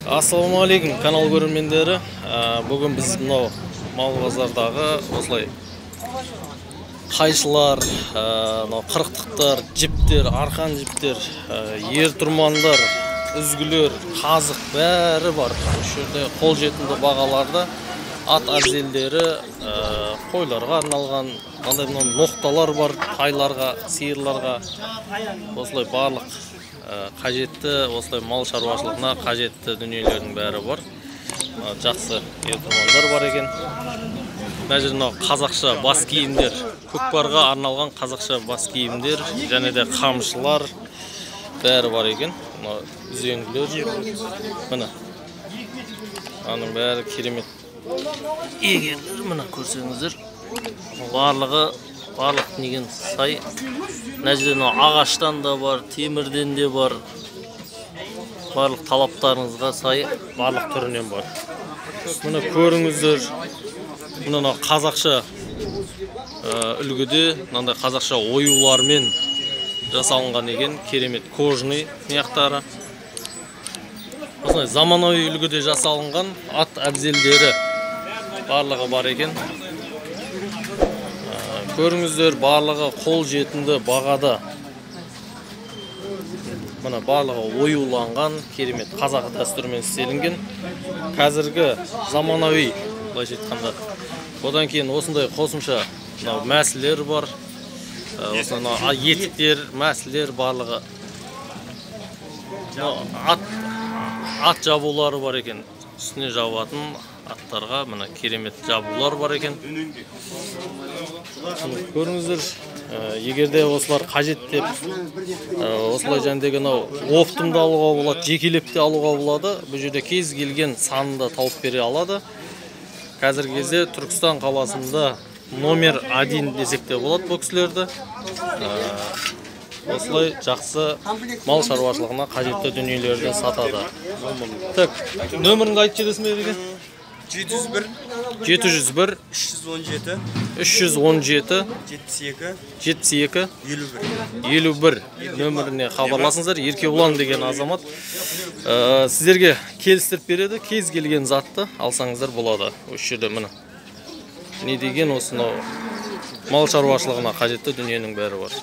Ассалаумағалейкум канал көрермендері. Бүгін біз мынау мал базардағы осылай қайшылар, мынау қырықтықтар, жіптер, арқан жіптер, ер тұрмандар, үзгілер, қазық бәрі бар. Осы жерде қолжетімді бағаларда ат әбзелдері, қойларға арналған мынандай мынау ноқталар бар, тайларға, сиырларға, осылай барлық қажетті, осылай мал шаруашылығына қажетті дүниелердің бәрі бар. Жақсы ер тұрмандар бар екен. Мына жерде мынау қазақша бас киімдер, көкпарға арналған қазақша бас киімдер және де қамшылар бәрі бар екен. Мына үзеңгілер, міне аның бәрі керемет егерлер, міне көрсеңіздер, барлығы барлық деген сай. Мына жерде мынау ағаштан да бар, темірден де бар, барлық талаптарыңызға сай барлық түрінен бар. Міне көріңіздер, мына мынау қазақша үлгіде мынандай қазақша оюлармен жасалынған екен, керемет кожаный мияқтары. Осындай заманауи үлгіде жасалынған ат әбзелдері барлығы бар екен. Көріңіздер, барлығы қол жетімді бағада. Мына барлығы оюланған, керемет қазақ дәстүрімен істелінген. Қазіргі заманауи, былайша айтқанда. Одан кейін осындай қосымша мынау мәсілер бар. Осындай етіктер, мәсілер барлығы. Ат жабулары бар екен. Үстіне жабатын аттарға мына керемет жабулар бар екен. Көріңіздер, егер де осылар қажет деп, осылай жәндегі мынау оптымды алуға болады, жекелеп те алуға болады. Бұл жерде кез келген санын да тауып бере алады. Қазіргі кезде Түркістан қаласында номер 1 десек те болады бұл кісілерді. Осылай жақсы мал шаруашылығына қажетті дүниелерді сатады. Так, нөміріңді айтып жібересің бе, Ереке? 701 701 317 317 72 72 51. 51 нөміріне хабарласыңыздар. Еркебұлан деген азамат сіздерге келістіріп береді. Кез келген затты алсаңыздар болады. Осы жерде міне не деген осынау мал шаруашылығына қажетті дүниенің бәрі бар.